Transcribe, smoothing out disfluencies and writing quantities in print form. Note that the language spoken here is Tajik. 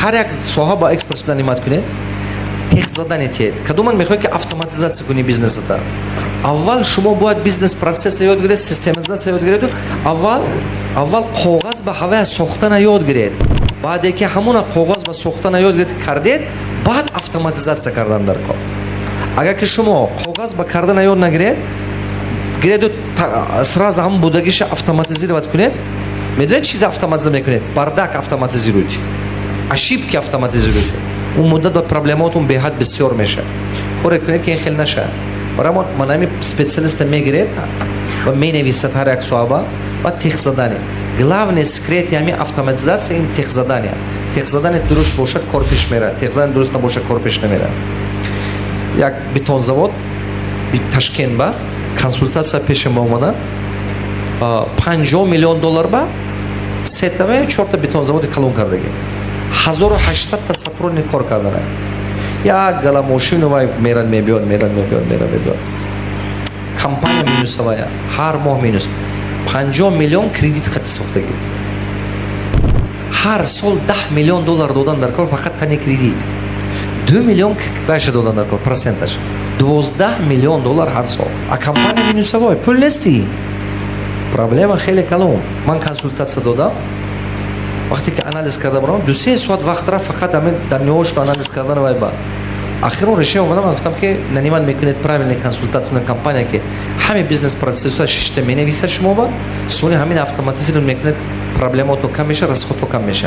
Ҳар як соҳа ба эксперт нанимать кунед, техзадание тиҳед. Кадоман мехоҳед, ки автоматизация кунӣ бизнесата, аввал шумо бояд бизнес процесса ёд гиред, систематизация ёд гиреду аввал коғаз ба ҳавая сохтана ёд гиред. Баъде ки ҳамона коғаз ба сохтана ёд гиред, кардед, баъд автоматизация кардан дар кор. Агар ки шумо коғаз ба кардана ёд нагиред, гиреду сразу ҳамон будагиша автоматизировать кунед, медонед, чиз автоматиза мекунед? Бардак автоматизируйте, ошибки автоматизируйте. Он муддат ба проблемаотон беҳад бисёр мешавад. Коре кунед, ки ин хел нашавад. Барои ман ҳами специалиста мегиред ва менависад ҳар як соҳаба ва техзадание. Главный секрети ҳами автоматизация ин техзадание. Техзадание дуруст бошад, кор пеш меравад, техзадание дуруст набошад, кор пеш намеравад. Як бетонзавод Ташкент ба консультация пешем ба омада, 50 миллион доллар ба сетава чорта бетонзаводи калон кардагӣ, 1800-та сотрудник кор кардана, як гала мошину вай мерад, мебиёд, мерад, мебиёд, мерад, мебиёд. Компания минусовая, ҳар моҳ минус. 50 миллион кредит қати сохтагӣ, ҳар сол 10 миллион доллар додан дар кор фақат тани кредит, 2 миллион вайша додан дар кор, проценташ 12 миллион доллар ҳар сол. А компания минусовой, пул нести, проблема хеле калон. Ман консультация додам. Вақте ки анализ карда барам, 2-3 соат вақт рафт фақат ҳамин данныеҳошро анализ кардан. Вай ба ахирон решение омадам, гуфтам, ки нанимать мекунед правильный консультационная компания, ки ҳами бизнес процессҳоя шишта менависад шумо ба сони ҳамин автоматизировать мекунед, проблемаотон кам мешавад, расходҳо кам мешавад.